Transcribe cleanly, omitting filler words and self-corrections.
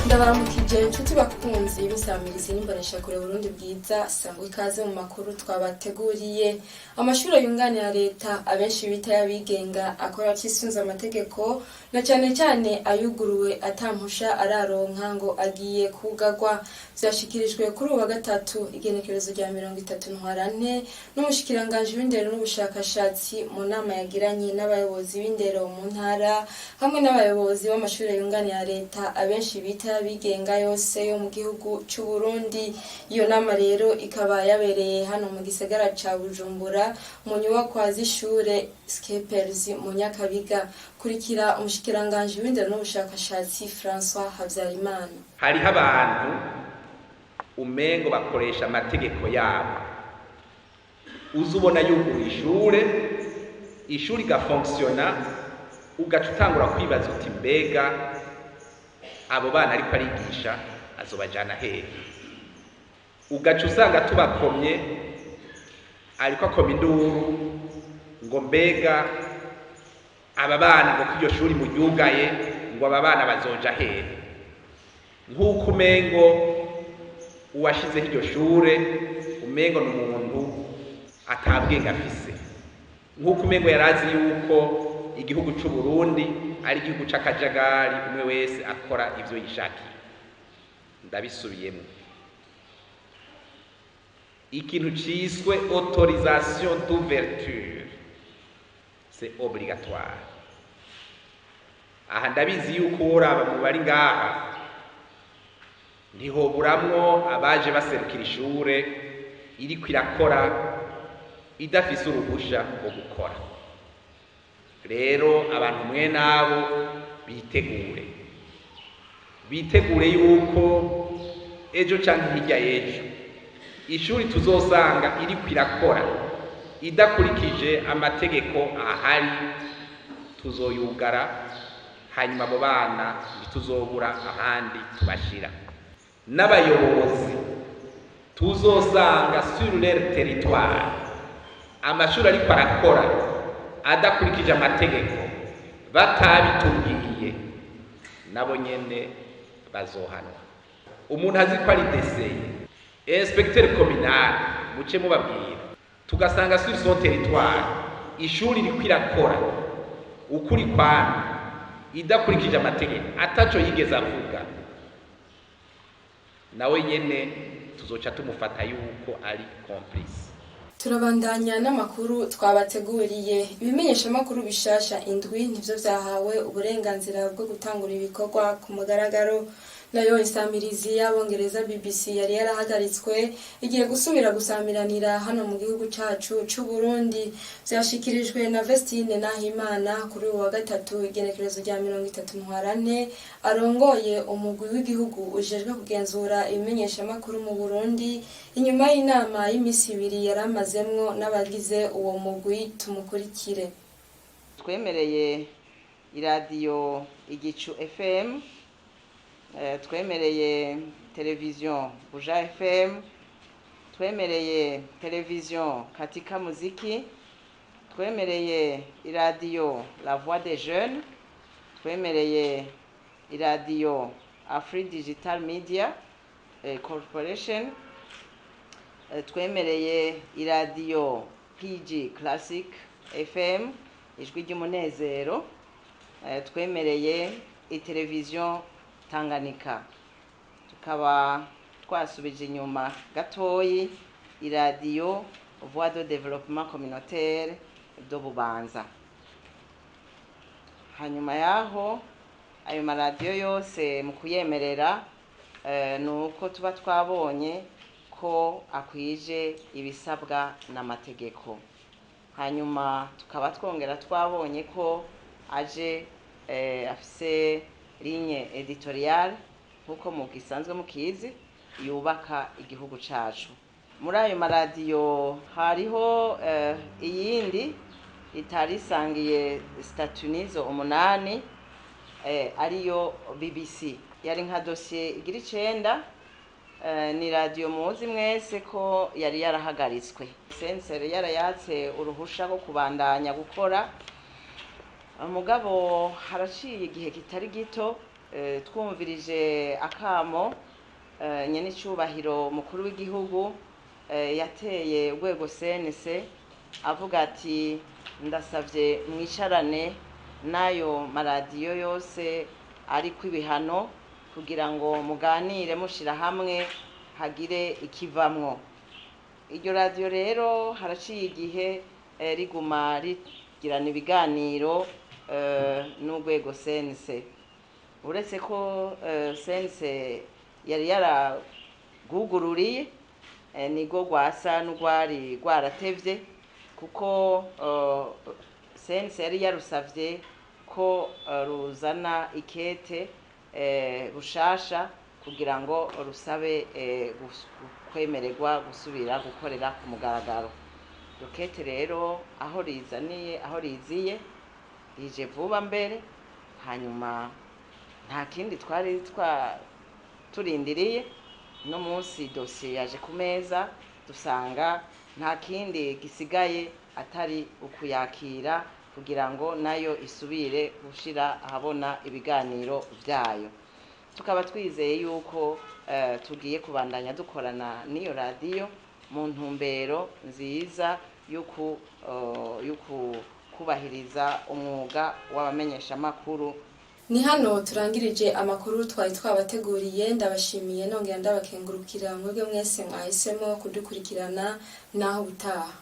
Ndabaramukije inshuti bakunzi b'insamirizi n'imboneshakure Burundi Bwiza, sangwa ikaze mu makuru twabateguriye. Amashuri yunganira leta, abenshi bita y'abigenga, akora atisunze amategeko, na cane cane ayuguruwe ata mpusha araronka, ngo agiye kugarwa. Vyashikirijwe kuri uwa gatatu, igenekerezo rya 30 Ntwarante, n'umushikiranganji w'indero n'ubushakashatsi mu nama yagiranye n'abayobozi b'indero mu ntara hamwe n'abayobozi b'amashuri yunganira leta, abenshi bita y'abigenga, yose yo mu gihugu c'u Burundi. Iyo nama rero ikaba yabereye hano mu gisagara ca Bujumbura, mu nyubakwa z'ishure Skepers mu Nyakabiga. Kurikira umushikiranganji w'indero n'ubushakashatsi, François Habyarimana. Hariho abantu umengo bakoresha amategeko yabo. Uza ubona yuguruye ishure, ishuri igafonctionna, ugaca utangura kwibaza uti: "Mbega abo bana ariko arigisha azobajana hehe?" Ugaca usanga tubakomye, ariko akoma induru ngo: "Mbega aba bana, ngo ko iryo shuri muryugaye, ngo aba bana bazoja hehe?" Nk'uko umengo uwashizeho iryo shure umengo ni umuntu atabwenge afise, nk'uko umengo yarazi yuko igihugu c'u Burundi ari igihugu c'akajagari, umwe wese akora ivyo yishakiye. Ndabisubiyemo: ikintu ciswe autorisation d'ouverture, c'est obligatoire. Aha ndabizi yuko woraba mu bari ngaha ntihoburamwo abaje baserukira ishure iriko irakora idafise uruhusha rwo gukora. Rero abantu mwe nabo bitegure, bitegure yuko ejo canke hirya y'ejo ishuri tuzosanga iriko irakora idakurikije amategeko ahari, tuzoyugara, hanyuma abo bana ntituzobura ahandi tubashira. N'abayobozi tuzosanga sur leur territoire amashuri ariko arakora adakurikije amategeko batabitubwiye, nabo nyene bazohanwa. Umuntu azi ko ari DCE, inspecteur communal, muce mubabwira. Tugasanga sur son territoire ishuri iriko irakora ukuri kwami idakurikije amategeko, ataco yigeze avuga, nawe nyene tuzoca tumufata yuko ari complice. Turabandanya n'amakuru twabateguriye. Ibimenyeshamakuru bishasha indwi nivyo vyahawe uburenganzira bwo gutangura ibikorwa ku mugaragaro. Nayo insamirizi y'Abongereza BBC yari yarahagaritswe igiye gusubira gusamiranira hano mu gihugu cacu c'u Burundi. Vyashikirijwe na Vestine Nahimana kuri uyu wa gatatu, igenekerezo rya 30 Ntwarante, arongoye umugwi w'igihugu ujejwe kugenzura ibimenyeshamakuru mu Burundi, inyuma y'inama y'imisi 2 yari amazemwo n'abagize uwo mugwi. Tumukurikire. Twemereye iradiyo Igicu FM, twemereye televiziyo Buja FM, twemereye televiziyo Katika Muziki, twemereye iradiyo La Voix des Jeunes, twemereye iradiyo Afri Digital Media Corporation, twemereye iradiyo PG Classic FM, Ijwi ry'Umunezero, twemereye iteleviziyo Tanganyika. Tukaba twasubije inyuma gatoyi iradiyo Voix de Développement Communautaire de Bubanza. Hanyuma yaho, ayo maradiyo yose mu kuyemerera ni uko tuba twabonye ko akwije ibisabwa n'amategeko, hanyuma tukaba twongera twabonye ko aje afise ligne éditoriale, nk'uko mugisanzwe mukizi, yubaka igihugu cacu. Muri ayo maradiyo hariho iyindi itari isangiye statut nizo umunani, ariyo BBC. Yari nka dosiye igira icenda. Ni radiyo muzi mwese ko yari yarahagaritswe, CNC yarayatse uruhusha rwo kubandanya gukora, mugabo haraciye igihe kitari gito. Twumvirije akamo nyenicubahiro mukuru w'igihugu yateye urwego CNC, avuga ati: "Ndasavye mwicarane n'ayo maradiyo yose ariko ibihano kugira ngo muganire, mushira hamwe hagire ikivamwo." Iryo radiyo rero haraciye igihe riguma rigirana ibiganiro n'urwego CNC. Uretse ko CNC yari yaragugururiye, nirwo rwasa n'urwari rwaratevye, kuko CNC yari yarusavye ko ruzana ikete rushasha kugira ngo rusabe kwemererwa gusubira gukorera ku mugaragaro. Rokete rero aho rizaniye, aho riziye, rije vuba mbere. Hanyuma nta kindi twari twa turindiriye. No munsi dosiye yaje ku meza, dusanga nta kindi gisigaye atari ukuyakira kugira ngo nayo isubire gushira ahabona ibiganiro vyayo. Tukaba twizeye yuko tugiye kubandanya dukorana n'iyo radiyo mu ntumbero nziza yuku kubahiriza umwuga w'abamenyeshamakuru. Ni hano turangirije amakuru twari twabateguriye. Ndabashimiye, nongera ndabakengurukira mwebwe mwese mwahisemo kudukurikirana. Naho butaha.